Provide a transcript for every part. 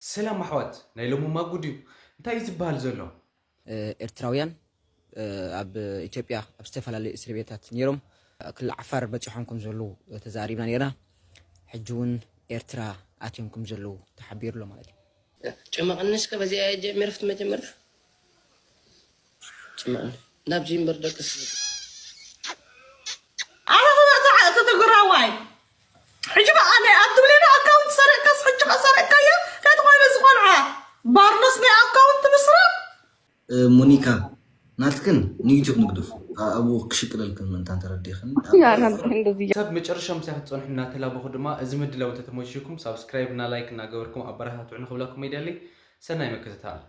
ሰላም ኣሕዋት፣ ናይ ሎሚ ማጉድ እዩ። እንታይ እዩ ዝበሃል ዘሎ? ኤርትራውያን ኣብ ኢትዮጵያ ኣብ ዝተፈላለዩ እስር ቤታት ነይሮም ክልል ዓፋር በፂሖም ከም ዘለዉ ተዛሪብና ነይርና። ሕጂ እውን ኤርትራ ኣትዮም ከም ዘለዉ ተሓቢሩ ኣሎ ማለት እዩ። ጭመቐኒ እስከ በዚኣ ጀሚረፍት መጀመርታ ጭመቐኒ ናብዚ እምበር ደቅስ ኣረ ክበጥዕ እቲ ትግራዋይ ሕጂ በቃ ናይ ኣብ ትብለኒ ኣካውንት ሰረቅካስ ሕጂ ከሰረቅካያ ከትኾይነ ዝቆልዓ ባርኖስ ናይ ኣካውንት ምስራቅ ሙኒካ ናትክን ንዩቲዩብ ንግደፉ ኣብኡ ክሽቅለልክን ምእንታን ተረዲኽን ያራብ እንደዚህ ክሳብ መጨረሻ ምሳይ ክትፀንሑ እናተላበኹ ድማ እዚ ምድላው እንተተመችኩም ሳብስክራይብ እና ላይክ እናገበርኩም ኣበረታትዑ ንክብለኩም ይደሊ። ሰናይ ምክትታል።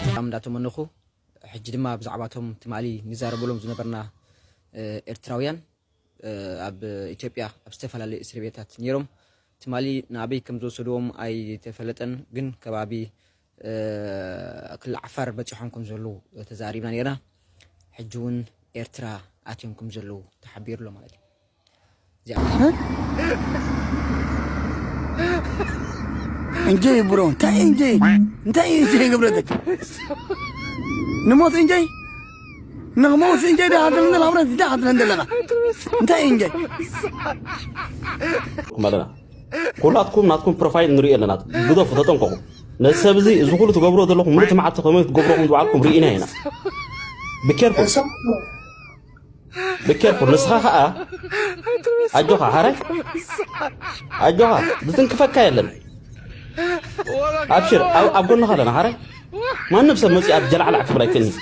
ሰላም እንዳተመነኹ ሕጂ ድማ ብዛዕባቶም ትማሊ ንዛረበሎም ዝነበርና ኤርትራውያን ኣብ ኢትዮጵያ ኣብ ዝተፈላለዩ እስር ቤታት ነይሮም ትማሊ ንኣበይ ከም ዝወሰድዎም ኣይተፈለጠን፣ ግን ከባቢ ክልል ዓፋር በፂሖም ከም ዘለዉ ተዛሪብና ነይርና። ሕጂ እውን ኤርትራ ኣትዮም ከም ዘለዉ ተሓቢሩ ኣሎ ማለት እዩ። እንጀይ ብሮ እንታይ እንጀይ እንታይ እንጀይ ገብረተክ ንሞት እንጀይ ንሞት እንጀይ ዳ ሀድረን ደላ ብረት ዳ ሀድረን ደለና እንታይ እንጀይ ኣለና ኩላትኩም ናትኩም ፕሮፋይል ንሪኦ ኣለና። ግደፉ፣ ተጠንቀቁ። ነዚ ሰብ እዚ እዚ ኩሉ ትገብሮ ዘለኹም ሙሉእ መዓልቲ ከመይ ትገብሮ ከም ዝበዓልኩም ርኢና ኢና። ብኬርፉል ብኬርፉል ንስኻ ከዓ ኣጆኻ ሓራይ ኣጆኻ ዝትንክፈካ የለን። ኣብሽር ኣብ ጎንኻ ኣለና ሓራይ። ማንም ሰብ መፂኡ ኣብ ጀላዕላዕ ክብል ኣይክእልን።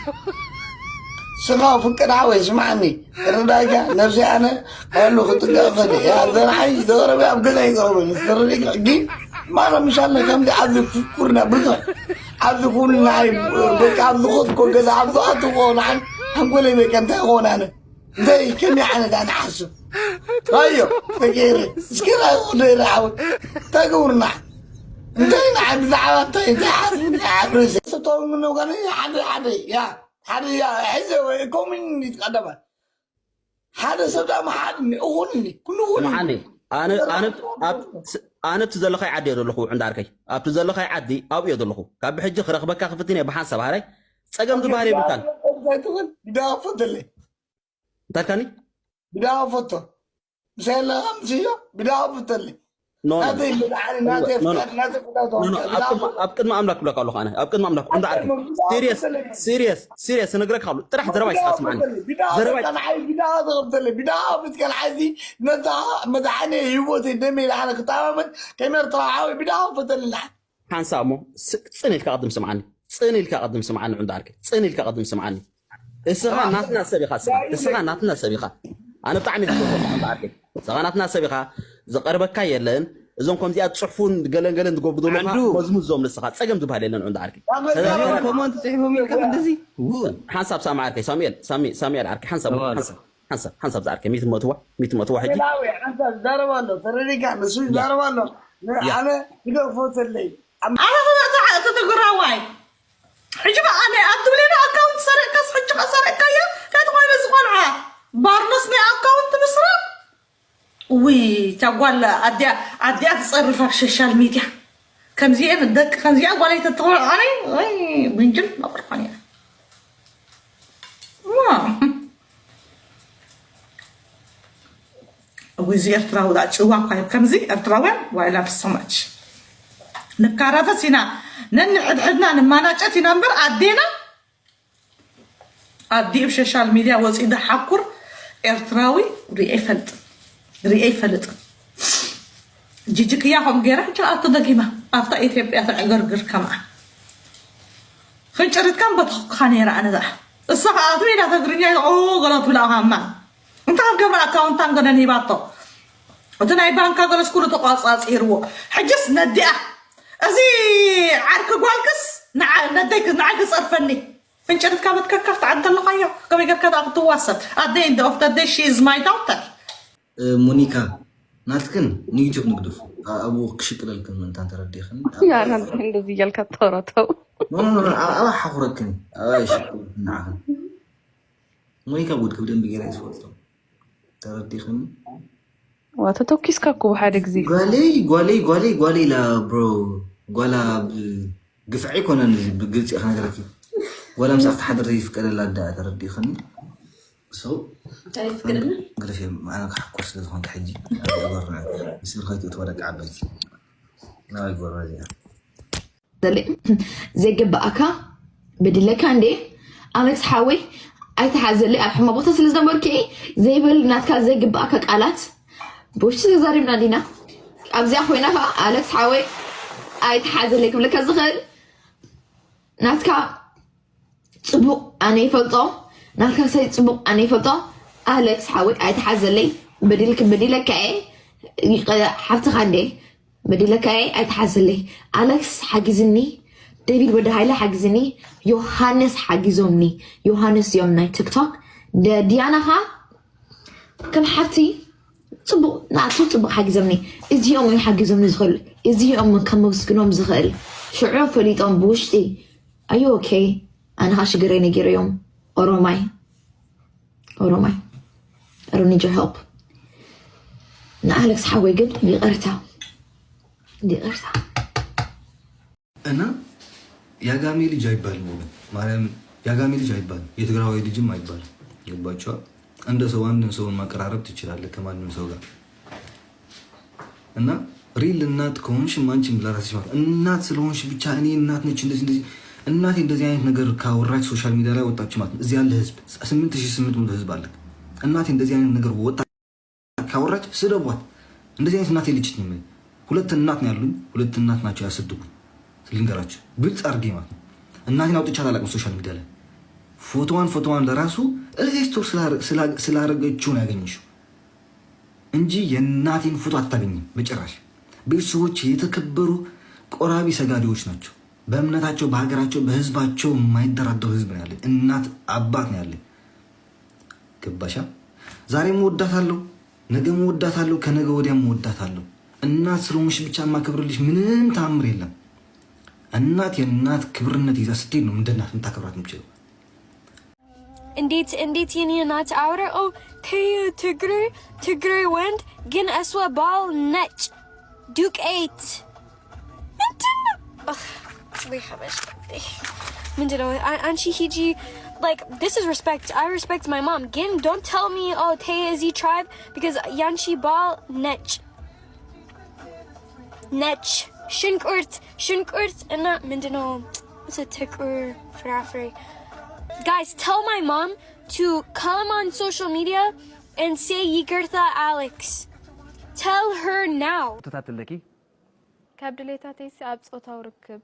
ስማ ፍቅር ሓወይ ስማዕኒ ተረዳእካ ነብሲ ኣነ ካሉ ክጥንቀቕ ፈሊ እያ ዘርዓይ ዘረበ ኣብ ገዛ ይዘረበ ተረዲእካ ሕጂ ማራ ምሻለ ከምዚ ኣብዚ ፍኩርና ብዙሕ ኣብዚ ኩልና በቃ ኣብዚ ኾትኮ ገዛ ኣብዚ ኣትዎ ንዓን ሓንጎለይ በቃ እንታይ ኾን ኣነ እንታይ ከመይ ዓይነት ኣነ ሓስብ ራዮ ተገይረ እስኪ ራዮ ደይረ ዓወት ተገብርና እንታይ ንዓይ ብዛዕባ እንታይ እንታይ ሓስብ ንዓይ ዓብረሰ ስተውምኖ ጋር ሓደ ሓደ ያ ሓደ ያ ሕዘ ወይ ኮሚኒቲ ቀደመ ሓደ ሰብ ዳ መሓድኒ እኹንኒ ኩሉ እኹንኒ ስምዓኒ ኣነ ኣነ ኣብ ኣነ ኣብቲ ዘለኻይ ዓዲ እየ ዘለኹ ውዑ እንዳርከይ ኣብቲ ዘለኻይ ዓዲ ኣብኡ እየ ዘለኹ ካብ ሕጂ ክረኽበካ ክፍትን እየ ብሓንሳብ ሃራይ ፀገም ዝበሃል የብልካን ትኽእል ዳዋ ፈተለይ እንታይ ኢልካኒ ብዳዋ ፈቶ ምሳይ ኣለኻ ምስዮ ብዳዋ ፈተለይ ኖ ናተይ ብድዓኒ ናተይ ፍቃድ ናተይ ፍቃድ ኣብ ቅድሚ ኣምላክ ክብለካ ኣለኹ ኣነ ኣብ ቅድሚ ኣምላክ እንዳ ዓርኪ ሲሪየስ ሲሪየስ ሲሪየስ እነግረካ ኣሎ ጥራሕ ዘረባ ይስኻ ስምዓኒ ዘረባ ቢዳ ተገብተለ ቢዳ ፍትከል ዓዚ ነዛ መድሓኒ ህይወት ደመ ኢለ ኣነ ክተማመን ከም ኤርትራ ዓዊ ቢዳ ፈተልና ሓንሳብ እሞ ጽን ኢልካ ቅድም ስምዓኒ ጽን ኢልካ ቅድም ስምዓኒ እንዳ ዓርኪ ጽን ኢልካ ቅድም ስምዓኒ እስኻ ናትና ሰብ ኢኻ እስኻ እስኻ ናትና ሰብ ኢኻ ኣነ ብጣዕሚ ዝፈትወካ እንዳ ዓርኪ እስኻ ናትና ሰብ ኢኻ ዝቐርበካ የለን እዞም ከምዚኣ ጽሑፉን ገለንገለን ዝገብሩ ዘለኻ መዝሙዞም ንስኻ ጸገም ዝበሃል የለን እንዳ ዓርኪ ኮመንት ጽሒፎም ኢልካ እንደዚ ሓንሳብ ሳሚ ዓርከይ ሳሙኤል ሳሚ ሳሙኤል ዓርከይ ሓንሳብ ሓንሳብ ሓንሳብ ሓንሳብ ዝዓርከይ ሚት መትዋ ሚት መትዋ ሕጂ ዛረባ ኣሎ ተረዲካ ንሱ ዛረባ ኣሎ ኣነ ግደፎ ተለይ ኣነ ክመፅእ እቲ ትግራዋይ ሕጂ በቃ ናይ ኣብ ትብለኒ ኣካውንት ሰሪቅካስ ሕጂ ከሰሪቅካያ እንታይ ተኾይነ ዝቆልዓ ባርኖስ ናይ ኣካውንት ምስራቅ ውይ እታ ጓል ኣዲኣ ኣዲኣ ትፀርፍ ኣብ ሶሻል ሚድያ ከምዚኤን ደቂ ከምዚኣ ጓል ኣይተትኾን ኣነ ወይ ውንጅል ናበርኳን እያ እዚ ኤርትራዊ ዳ ጭዋ እኳ እዩ ከምዚ ኤርትራውያን ዋይላ ብሰማች ንካረፈስ ኢና ነንሕድሕድና ንማናጨት ኢና እምበር ኣዴና ኣዲኡ ብ ሶሻል ሚድያ ወፂኡ ዝሓኩር ኤርትራዊ ሪኤ ይፈልጥ ሪኤ ይፈልጥ ጂጂ ክያ ከም ገይራ ሕጂ ኣቶ ደጊማ ኣብታ ኢትዮጵያ ተዕገርግር ከምኣ ክንጭርትካ በተኹካ ነይራ ኣነ ዛ እሳ ከዓ ኣትሜዳ ተግርኛ ኢለ ገለ ትብላ ሃማ እንታይ ኣብ ገብረ ኣካውንታን ገለን ሂባቶ እቲ ናይ ባንካ ገለስ ኩሉ ተቋፃፂርዎ ሕጅስ ነዲኣ እዚ ዓርኪ ጓልክስ ንዓይ ክፀርፈኒ ፍንጭርትካ በትከካ ክትዓዲ ኣለኻዮ ከመይ ገርካ ደኣ ክትዋሰብ ኣደይ እንደ ኦፍ ተደይ ሺዝ ማይ ዳውተር ሙኒካ ናትክን ንዩቲብ ንግደፉ ኣብኡ ክሽቅለልክን ምእንታን ተረዲኽን ያራብ እንደዚህ እያልክ አታወራተው ኣባ ሓኹረክን ኣባ ይሽቅለልክን ንዓኽን ሙኒካ ጉድ ክብደንቢ ገይራ ይዝፈልጦ ተረዲኽን ዋ ተተኪስካ እኮ ብሓደ ግዜ። ጓለይ ጓለይ ጓለይ ጓለይ ኢላ ብሮ። ጓላ ብ- ግፍዒ ኣይኮነን እዚ፣ ብግልፂ ክነግረኪ። ጓላ ምስ ኣፍትሓደር ዘይፍቀደላ ኣዳ ተረዲእኽኒ። ሰው እንታይ ይፍቀደና? ግደፍ እዮም። ኣነ ክሓኮር ስለ ዝኾንኩ ሕጂ ኣብ ገበርና። ንስብር ከይትእትዋ ደቂ ዓበይቲ ናባይ ጎርባ እዚኣ። ዘለ ዘይግብኣካ በዲለካ እንዴ? ኣሌክስ ሓወይ ኣይተሓዘለይ። ኣብ ሕማቕ ቦታ ስለ ዝነበርኩ እየ ዘይብል ናትካ ዘይግብኣካ ቃላት ብውሽጢ ተዛሪብና ዲና። ኣብዚኣ ኮይና ከዓ ኣሌክስ ሓወይ ኣይተሓዘለይ ክብለካ ዝኽእል ናትካ ፅቡቕ ኣነ ይፈልጦ፣ ናትካ ሳይት ፅቡቕ ኣነ ይፈልጦ። ኣሌክስ ሓወይ ኣይተሓዘለይ። በዲልክ በዲለካ እየ። ይቐ- ሓፍትኻ እንዴ በዲለካ እየ ኣይተሓዘለይ። ኣሌክስ ሓጊዝኒ፣ ዴቪድ ወዲ ሃይለ ሓጊዝኒ፣ ዮሃንስ ሓጊዞምኒ። ዮሃንስ እዮም ናይ ቲክቶክ። ደ- ዲያና ኸዓ ከም ሓፍቲ ፅቡቕ ንኣቱ ፅቡቕ ሓጊዞምኒ። እዚኦም እዮም ሓጊዞምኒ ዝኽእል፣ እዚኦም ከመስግኖም ዝኽእል። ሽዑ ፈሊጦም ብውሽጢ ኣዩ ኦኬ። ኣነ ኸዓ ሽግረይ ነጊረዮም። ኦሮማይ ኦሮማይ I don't need your help። ንኣሌክስ ሓወይ ግን ይቕርታ ይቕርታ። እና የአጋሜ ልጅ አይባልም ወገን ማርያም፣ የአጋሜ ልጅ አይባልም፣ የትግራዋይ ልጅም አይባልም። ገባችዋ? እንደ ሰው አንድን ሰውን ማቀራረብ ትችላለህ ከማንም ሰው ጋር። እና ሪል እናት ከሆንሽ አንቺም ለራስሽ ማለት እናት ስለሆንሽ ብቻ እኔ እናት ነች እንደዚህ እንደዚህ እናቴ እንደዚህ አይነት ነገር ካወራች ሶሻል ሚዲያ ላይ ወጣች ማለት ነው። እዚህ ያለ ህዝብ ስምንት ሺህ ስምንት መቶ ህዝብ አለ። እናቴ እንደዚህ አይነት ነገር ወጣ ካወራች ስደቧት። እንደዚህ አይነት እናት የለችኝም። ሁለት እናት ነው ያሉኝ፣ ሁለት እናት ናቸው ያሳደጉኝ። ልንገራችሁ ግልጽ አድርጌ ማለት ነው። እናቴን አውጥቻት አላውቅም ሶሻል ሚዲያ ላይ። ፎቶዋን ፎቶዋን ለራሱ ሬስቶር ስላረገችው ነው ያገኘሽው እንጂ የእናቴን ፎቶ አታገኝም በጭራሽ። ቤተሰቦቼ የተከበሩ ቆራቢ ሰጋዴዎች ናቸው። በእምነታቸው፣ በሀገራቸው፣ በህዝባቸው የማይደራደሩ ህዝብ ነው ያለኝ። እናት አባት ነው ያለኝ። ገባሻ? ዛሬም እወዳታለሁ፣ ነገም እወዳታለሁ፣ ከነገ ወዲያም እወዳታለሁ። እናት ስለሆንሽ ብቻ የማከብርልሽ ምንም ተአምር የለም። እናት የእናት ክብርነት ይዛ ስትሄድ ነው እንደ እናት የምታከብራት የምችለው። እንዴት እንዴት የኔ ናት አውረ ኦ ተየ ትግሬ ትግሬ ወንድ ግን እሷ ባል ነጭ ዱቄት ምንድን ነው? ኡፍ፣ ወይ ሀበሽ ምንድን ነው? አ- አንቺ ሂጂ like this is respect. I respect my mom. ግን don't tell me oh ተየ እዚ tribe because ያንቺ ባል ነጭ ነጭ ሽንኩርት ሽንኩርት እና ምንድነው እሱ ጥቁር ፍራፍሬ guys tell my mom to come on social media and say ይቅርታ Alex. Tell her now. ሕቶታት ኣለኪ? ካብ ድሌታተይሲ ኣብ ጾታዊ ርክብ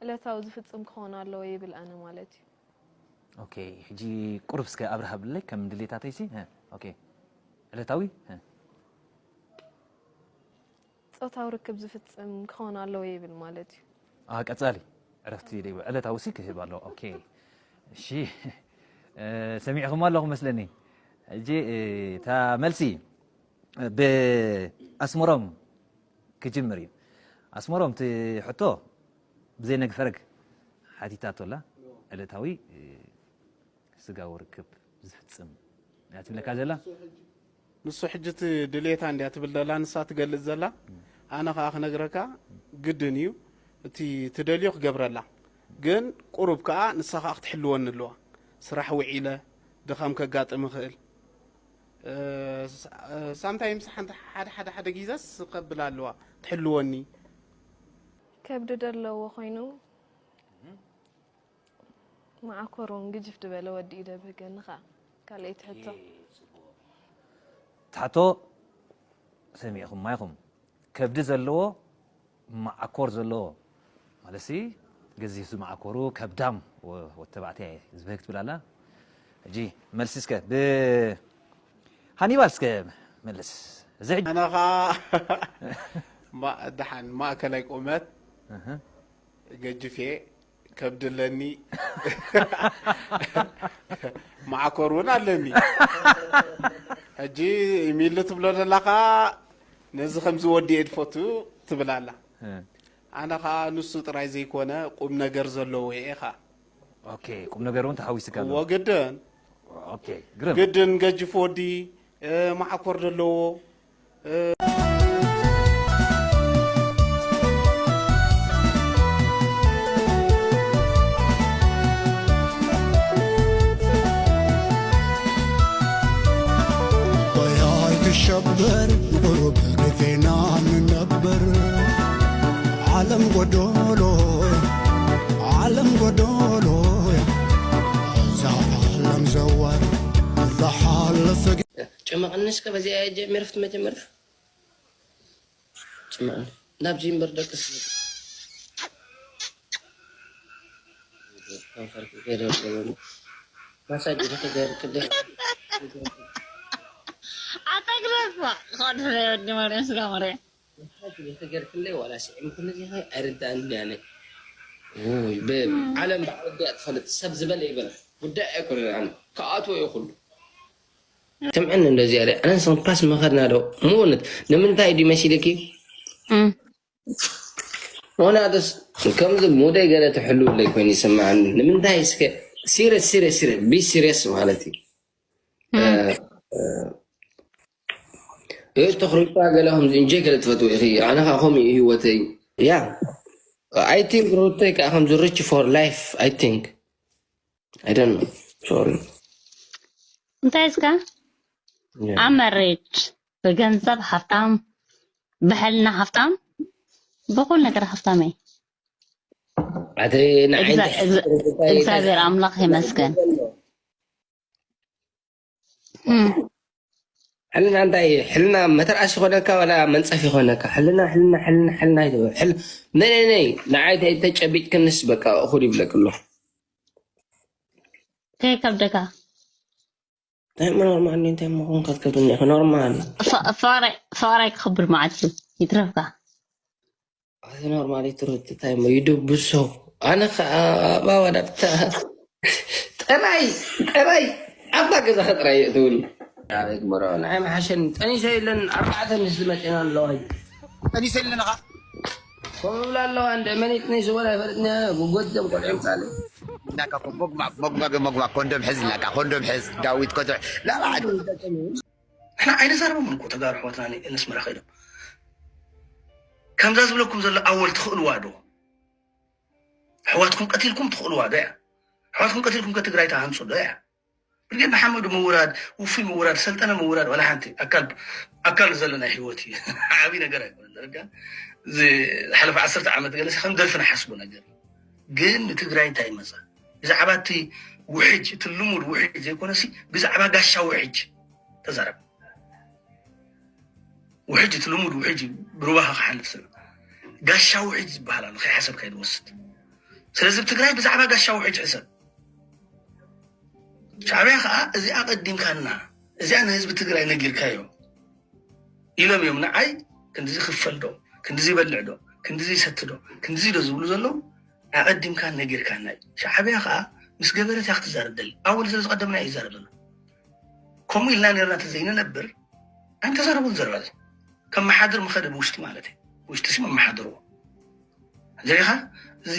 ዕለታዊ ዝፍጽም ክኸውን ኣለዎ ይብል ኣነ ማለት እዩ። ኦኬ፣ ሕጂ ቁሩብ እስከ ኣብርሃ ብለይ ከም ድሌታተይሲ። ሀ፣ ኦኬ። ዕለታዊ? ሀ። ጾታዊ ርክብ ዝፍጽም ክኸውን ኣለዎ ይብል ማለት እዩ። አ ቀጻሊ ዕረፍቲ ደይቡ ዕለታዊ ሲ ክህብ ኣለዎ። ኦኬ። እሺ። እ፣ ሰሚዕኹም ኣለኹም መስለኒ። ሕጂ እ፣ እታ መልሲ ብኣስመሮም ክጅምር እዩ። ኣስመሮም እቲ ሕቶ ብዘይ ነግፈረግ ሓቲታቶ ኣላ። ዕለታዊ እ፣ ስጋዊ ርክብ ዝፍጽም እያ ትብለካ ዘላ። ንሱ ሕጂ እቲ ድሌታ እንድያ ትብል ዘላ ንሳ ትገልጽ ዘላ። ኣነ ከኣ ክነግረካ ግድን እዩ እቲ ትደልዮ ክገብረላ፣ ግን ቁሩብ ከኣ ንሳ ከኣ ክትሕልወኒ ኣለዋ። ስራሕ ውዒለ ድኻም ከጋጥም ይኽእል። ሳምታይምስ ሓንቲ ሓደ ሓደ ሓደ ጊዘስ ከብላ ኣለዋ ትሕልወኒ። ከብዲ ደለዎ ኮይኑ መዓኮር እውን ግጅፍ ዝበለ ወዲ እዩ ደብህገኒ ኸዓ። ካልኣይቲ ሕቶ። ትሓቶ ሰሚዕኹም ማይኹም ከብዲ ዘለዎ መዓኮር ዘለዎ ማለት ሲ ገዚፍ ዝመዓኮሩ ከብዳም ወ- ወተባዕትያ እየ ዝበህግ ትብል ኣላ። ሕጂ መልሲ እስከ ብ ሃኒባል እስከ መልስ እዚ ሕጂ ኣነ ኸዓ ማ- ደሓን ማእከላይ ቁመት እህ። ገጅፍ እየ ከብዲ ኣለኒ መዓኮር እውን ኣለኒ ሕጂ ኢሚሉ ትብሎ ዘለኻ ነዚ ከምዚ ወዲ እየ ዝፈቱ ትብል ኣላ ኣነ ከዓ ንሱ ጥራይ ዘይኮነ ቁም ነገር ዘለዎ እየ ከዓ ኦኬ ቁም ነገር እውን ተሓዊስካ ኣሎ እዎ ግድን ኦኬ ግርም ግድን ገጅፍ ወዲ እ፣ መዓኮር ዘለዎ በይ ኣይትሸበር፣ ቁሩብ ግዜና ንነብር። ዓለም ጎዶሎ፣ ዓለም ጎዶሎ፣ እዛ ዓለም ዘዋር ዝሓለፈ ግ- ጨመቐኒ እስከ በዚኣ ጀሚር ፍት መጀመር ጭመቐኒ ናብ ጂምበር ደቅስ ማሳጅ ርክገር ክደ ኣታ ግለጽ ዋ። ኸድፈ ወዲ መርያም ስጋ መርያም። ማሳጅ ርክገር ክለ ዋላ ስዕም ክለ ዚኸ ኣይርዳእን ያነ። ውይ፣ በ-፣ ዓለም በዓል ዲያ ትፈልጥ ሰብ ዝበለ ይበል። ጉዳይ ኣይኮነን። ኣነ ክኣትዎ እዩ ኩሉ። ትምዕን እንደዚህ ያለ ኣነ ሰንኳስ መኸድና ዶ ምውነት ንምንታይ ድዩ መሲልኪ? እም። ሞናትስ ከምዚ ሙደይ ገለ ትሕልውለይ ኮይኑ ይስምዓኒ። ንምንታይ እስከ ሲሪየስ፣ ሲሪየስ፣ ሲሪየስ፣ ቢ ሲሪየስ ማለት እዩ። እም። እ፣ እ፣ እ፣ ትኽሪቷ ገለ ከምዚ እንጀይ ገለ ትፈትው ኢኺ። ኣነ ኸዓ ከምኡ እዩ ህይወተይ። ያ፣ I think ሩተይ ከዓ ከምዚ ሪች ፎር ላይፍ፣ I think። I don't know። ሶሪ። እንታይ እስካ? ያ። I'm rich፣ ብገንዘብ ሃፍታም፣ ብሕልና ሃፍታም፣ ብኩሉ ነገር ሃፍታም እየ። ኣተ ንዓይ እግዛ-፣ እንታይ እግዛ-፣ እንታይ እግዚኣብሔር ኣምላኽ ይመስገን። እም። ሕልና እንታይ? ሕልና መተርኣስ ይኾነካ ዋላ መንጸፍ ይኾነካ? ሕልና፣ ሕልና፣ ሕልና፣ ሕልና ይትበል። ሕል-፣ ነይ፣ ነይ፣ ነይ፣ ንዓይ ተ-፣ ተጨቢጥክንስ በቃ እኹል ይብለክ ኣሎ። ከይከብደካ። እንታይ እሞ ኖርማል፣ እንታይ እሞ ኾንካ ትከብደኒ ኢኻ? ኖርማል። ፋ-፣ ፋራይ፣ ፋራይ ክኸብር መዓት እዩ። ይትረፍካ። ኣቲ ኖርማሊ ትርት እንታይ እሞ ይድብሶ? ኣነ ኸዓ ኣባባ ዳብታ ጥራይ፣ ጥራይ ኣብታ ገዛኸ ጥራይ የእትውኒ። ኣበይ ግበሮ? ንዓይ መሓሸኒ። ጠኒሰ የለን፣ ኣርባዕተ ምስ ዝመጤና ኣለዋ። ጠኒሰ የለን ኸዓ? ከምኡ ብላ ኣለዋ፣ እንደ መን ይጥኒስዎ ኣይፈልጥን እየ። ጉጎት እዞም ቆልዑ ይምጻለይ። ናካ እኮ ሞግባ፣ ሞግባ፣ ሞግባ፣ ኮንዶም ሕዝ ናካ፣ ኮንዶም ሕዝ፣ ዳዊት ኮንዶም፣ ላባዓት። ንሕና ኣይንዛረቦምን እኮ ተጋሩ ኣሕዋትና ን-፣ ነስመራ ከይዶም። ከምዛ ዝብለኩም ዘሎ ኣወል ትኽእልዋ ዶ? ኣሕዋትኩም ቀቲልኩም ትኽእልዋ ዶ እያ? ኣሕዋትኩም ቀቲልኩም ከ ትግራይ ትሃንጹ ዶ እያ? ብርጌድ ንሓመዱ ምውራድ፣ ውፉይ ምውራድ፣ ሰልጠነ ምውራድ፣ ዋላ ሓንቲ ኣካል፣ ኣካል ዘሎ ናይ ህይወት እዩ። ዓብይ ነገር ኣይኮነን። ደረጋ እዚ ዝሓለፈ ዓሰርተ ዓመት ገለሲ ከም ደርፊ ንሓስቦ ነገር እዩ። ግን ንትግራይ እንታይ ይመጻ? ብዛዕባ እቲ ውሕጅ፣ እቲ ልሙድ ውሕጅ ዘይኮነሲ፣ ብዛዕባ ጋሻ ውሕጅ ተዛረብ። ውሕጅ፣ እቲ ልሙድ ውሕጅ እዩ፣ ብሩባኻ ክሓልፍ ስለ። ጋሻ ውሕጅ ዝበሃል ኣሎ፣ ከይሓሰብካ ይወስድ። ስለዚ፣ ኣብ ትግራይ ብዛዕባ ጋሻ ውሕጅ ሕሰብ። ሻዕብያ ኸዓ፣ እዚኣ ቀዲምካና፣ እዚኣ ንህዝቢ ትግራይ ነጊርካዮ ኢሎም እዮም ንዓይ፣ ክንድዚ ክፈል ዶ፣ ክንድዚ ይበልዕ ዶ፣ ክንድዚ ይሰቲ ዶ፣ ክንድዚ ዶ ዝብሉ ዘለዉ፣ ኣቐዲምካ ነጊርካና እዩ። ሻዕብያ ኸዓ፣ ምስ ገበረት እያ ክትዛረብ ደሊ። ኣወል ስለ ዝቐደምና እዩ ይዛረብ ዘሎ። ከምኡ ኢልና ነርና ተዘይንነብር፣ ኣይምተዛረቡን ዘረባ እዚ። ከም መሓድር ምኸደ ብውሽጢ ማለት እዩ። ውሽጢ ሲ መመሓድርዎ። ሪኢኻ፣ እዚ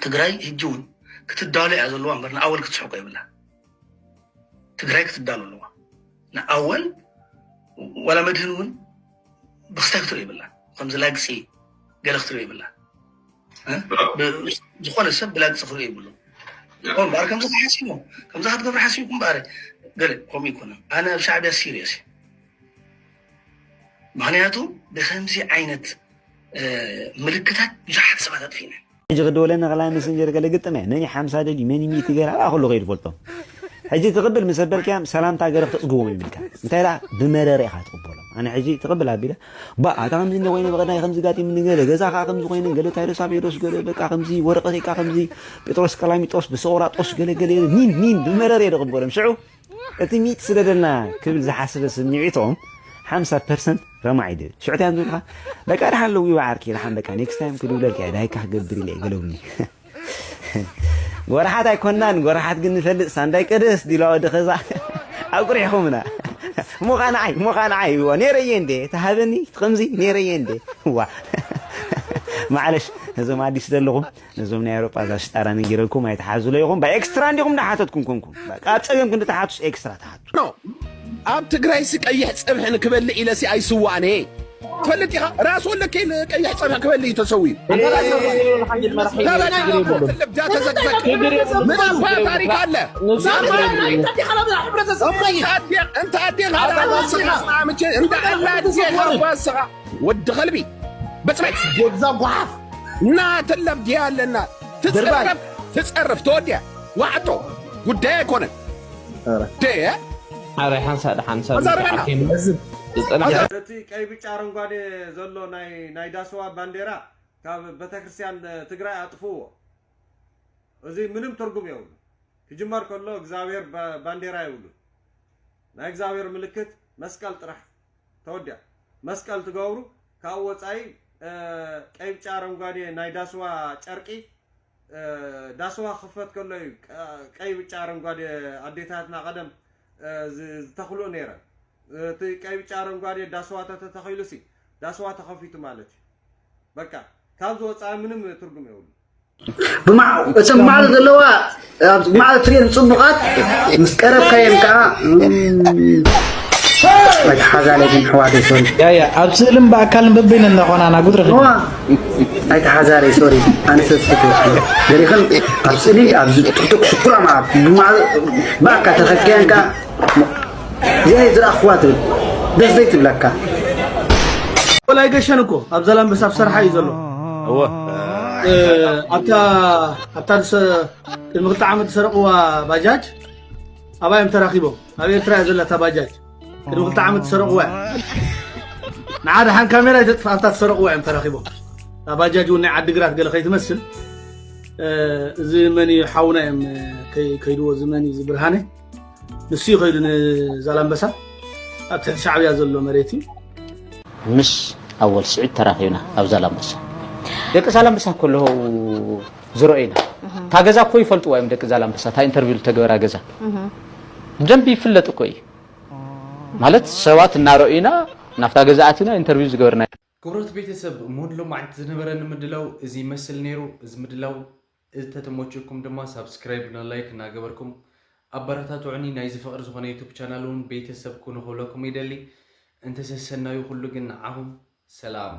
ትግራይ ሕጂ እውን ክትዳሎ እያ ዘለዋ እምበር ንኣወል ክትስሕቆ የብላ። ትግራይ ክትዳሎ ኣለዋ። ንኣወል ዋላ መድህን እውን ብክስታይ ክትሪኦ የብላ። ከምዚ ላግፂ ገለ ክትሪኦ የብላ። እ? ብ-፣ ዝኾነ ሰብ ብላግፂ ክሪኦ የብሉ። እምበኣር ከምዚ ሓሲቦም፣ ከምዚ ክትገብሩ ሓሲብኩም እምበኣር ገለ ከምኡ ይኮነ። ኣነ ኣብ ሻዕብያ ሲሪየስ እየ። ምኽንያቱ ብከምዚ ዓይነት፣ እ፣ ምልክታት ብዙሓት ሰባት ኣጥፊእና። ሕጂ ክድወለኒ ከላ መሰንጀር ገለ ግጥም እየ። መን እዩ ሓምሳ ደልዩ፣ መን እዩ ሚእቲ ገለ ኣብኣ ከሎ ከይዱ ፈልጦም። ሕጂ ትቕብል ምስ ኣበልካዮም ሰላምታ ገለ ክተጽግቦም ይብልካ። እንታይ ደኣ ብመረረ ኢኻ ትቕበሎም። ኣነ ሕጂ ትቕብል ኣቢለ፣ ባእ፣ ኣታ ከምዚ እንደ ኮይነ ብቐዳይ ከምዚ ጋጢሙኒ ገለ፣ ገዛ ከኣ ከምዚ ኮይነ ገለ፣ እንታይ ዶ ሳብ ሄዶስ ገለ፣ በቃ ከምዚ ወረቐተይ ከኣ ከምዚ ጴጥሮስ ቀላሚጦስ ብሰቆራጦስ ገለ ገለ፣ ኒን፣ ኒን፣ ብመረረ እየ ዝቕበሎም። ሽዑ እቲ ሚእቲ ስደደልና ክብል ዝሓሰበ ስምዒቶም ሓምሳ ፐርሰንት ረማዕ እዩ ድብል። ሽዑ እንታይ እዮም ዝብሉኻ? በቃ ደሓን ለዊዋ ዓርኪ፣ ደሓን በቃ ኔክስት ታይም ክድውለልካ እየ፣ ዳይካ ክገብር ኢለ እየ ገለውኒ። ጎራሓት ኣይኮናን፣ ጎራሓት ግን ንፈልጥ፣ ሳንዳይ ቀደስ ዲላ ወዲ ኸዛ ኣቁሪሕኹምና። ሞኻ ንዓይ፣ ሞኻ ንዓይ፣ እዋ፣ ነይረየ እንዴ፣ ተሃበኒ፣ ከምዚ ነይረየ እንዴ። እዋ። ማዕለሽ፣ ነዞም ኣዲስ ዘለኹም፣ ነዞም ናይ ኣውሮጳ እዛ ሽጣራ ነጊረልኩም ኣይትሓዙ ኢኹም። ባይ ኤክስትራ እንዲኹም እንዳሓተትኩም ኮንኩም። በቃ ኣብ ጸገም ክንዲ ትሓቱስ ኤክስትራ ትሓቱ። ኖ። ኣብ ትግራይሲ ቀይሕ ፀብሒ ንክበልዕ ኢለሲ ኣይስዋእን እየ። ትፈልጥ ኢኻ? ራስ ወለኬ ንቀይሕ ፀብሒ ክበልዕ እዩ ተሰዊኡ። ተበላሽዎ። ትልብጃ ተዘግዘግ። ምን ኣባ ታሪክ ኣለ? እሞ እንተ ኣዴ-፣ እንተ ኣዴኻ ራስኻ ስማዕምቼ፣ እንተ ኣላ ኣዴኻ ጓስኻ። ወዲ ኸልቢ፣ በፅበፅ። ጎብዛ ጓሓፍ። እና ትለብጃ ኣለና። ትፀረፍ፣ ትፀረፍ፣ ተወዲያ። ዋዕጦ። ጉዳይ ኣይኮነን። ኧረ። ደ-፣ ኣረ ሓንሳ ደሓን ሰብ ተዛረበና። ተኣኪቡ እዚ ዝጸንሐ። እቲ ቀይ ብጫ ኣረንጓዴ ዘሎ ናይ፣ ናይ ዳስዋ ባንዴራ ካብ ቤተክርስትያን ትግራይ ኣጥፍዎ። እዚ ምንም ትርጉም የብሉ። ክጅመር ከሎ እግዚኣብሔር ባ-፣ ባንዴራ የብሉ። ናይ እግዚኣብሔር ምልክት መስቀል ጥራሕ። ተወዲያ። መስቀል ትገብሩ፣ ካብኡ ወጻኢ፣ እ፣ ቀይ ብጫ ኣረንጓዴ ናይ ዳስዋ ጨርቂ፣ እ፣ ዳስዋ ክኽፈት ከሎ እዩ ቀ-፣ ቀይ ብጫ ኣረንጓዴ ኣዴታትና ቀደም፣ እ፣ ዝ-፣ ዝተኽልኦ ነይረን። እቲ ቀይ ብጫ ኣረንጓዴ ዳስዋ ተተተኺሉሲ፣ ዳስዋ ተኸፊቱ ማለት እዩ። በቃ፣ ካብዚ ወጻኢ ምንም ትርጉም የብሉ። ብማ-፣ እተን ማዕረ ዘለዋ፣ ኣብ ማዕረ ትሪኤን ጽቡቓት፣ ምስ ቀረብካየን ከኣ፣ እም፣ ኣይትሓዛለይ ግን ኣሕዋተይ፣ ሶሪ። ያ፣ ያ፣ ኣብ ስእልን ብኣካልን በበይነን እናኾና ናጉድ ረኺብና። እዋ፣ ኣይትሓዛለይ፣ ሶሪ። ኣነ ስለ ዝፈትወኪ። ገሪኽን ኣብ ስእሊ፣ ኣብዚ ጥቅጥቅ ሽኩራ መዓት፣ ብማ-፣ ብኣካል ተረኺብካየን ከኣ፣ እዚኣ እየ ዝረኣኽዋ ትብል። ደስ ዘይትብለካ። ወላ ኣይገሸን እኮ፣ ኣብ ዛላምበሳ ኣብ ሰርሓ እዩ ዘሎ። እወ። እ፣ ኣብታ፣ ኣብታ ዝሰ-፣ ቅድሚ ክልተ ዓመት ዝሰረቕዋ ባጃጅ፣ ኣብኣ እዮም ተራኺቦም። ኣብ ኤርትራ እያ ዘላ እታ ባጃጅ። ቅድሚ ክልተ ዓመት ዝሰረቕዋ እያ። ንዓ ደሓን ካሜራ ይተጥፍእ፣ ኣብታ ዝሰረቕዋ እዮም ተራኺቦም። እታ ባጃጅ እውን ናይ ዓዲግራት ገለ ከይትመስል። እ፣ እዚ መን እዩ ሓውና እዮም፣ እ፣ ከይ-፣ ከይድዎ፣ እዚ መን እዩ፣ እዚ ብርሃነ? ንሱ እዩ ከይዱ ንዛላምበሳ፣ ኣብ ትሕቲ ሻዕብያ ዘሎ መሬት እዩ። ምስ ኣወል ስዒድ ተራኺብና ኣብ ዛላምበሳ። ደቂ ዛላምበሳ ከለዉ ዝረኣዩና። እታ ገዛ እኮ ይፈልጥዋ እዮም ደቂ ዛላምበሳ፣ እታ ኢንተርቪው ዝተገበራ ገዛ። ብደንቢ ይፍለጥ እኮ እዩ። ማለት ሰባት እናረኣዩና ናብታ ገዛ ኣቲና ኢንተርቪው ዝገበርና። ክቡራት ቤተሰብ፣ እሞ ንሎማዓንቲ ዝነበረኒ ምድላው እዚ ይመስል ነይሩ። እዚ ምድላው እንተተመችእኩም ድማ ሳብስክራይብ እና ላይክ እናገበርኩም ኣበረታትዑኒ። ናይዚ ፍቕሪ ዝኾነ ዩቱብ ቻናል እውን ቤተሰብ ኩኑ ክብለኩም ይደሊ። እንተ ሰሰናዩ ኩሉ ግን ንዓኹም ሰላም።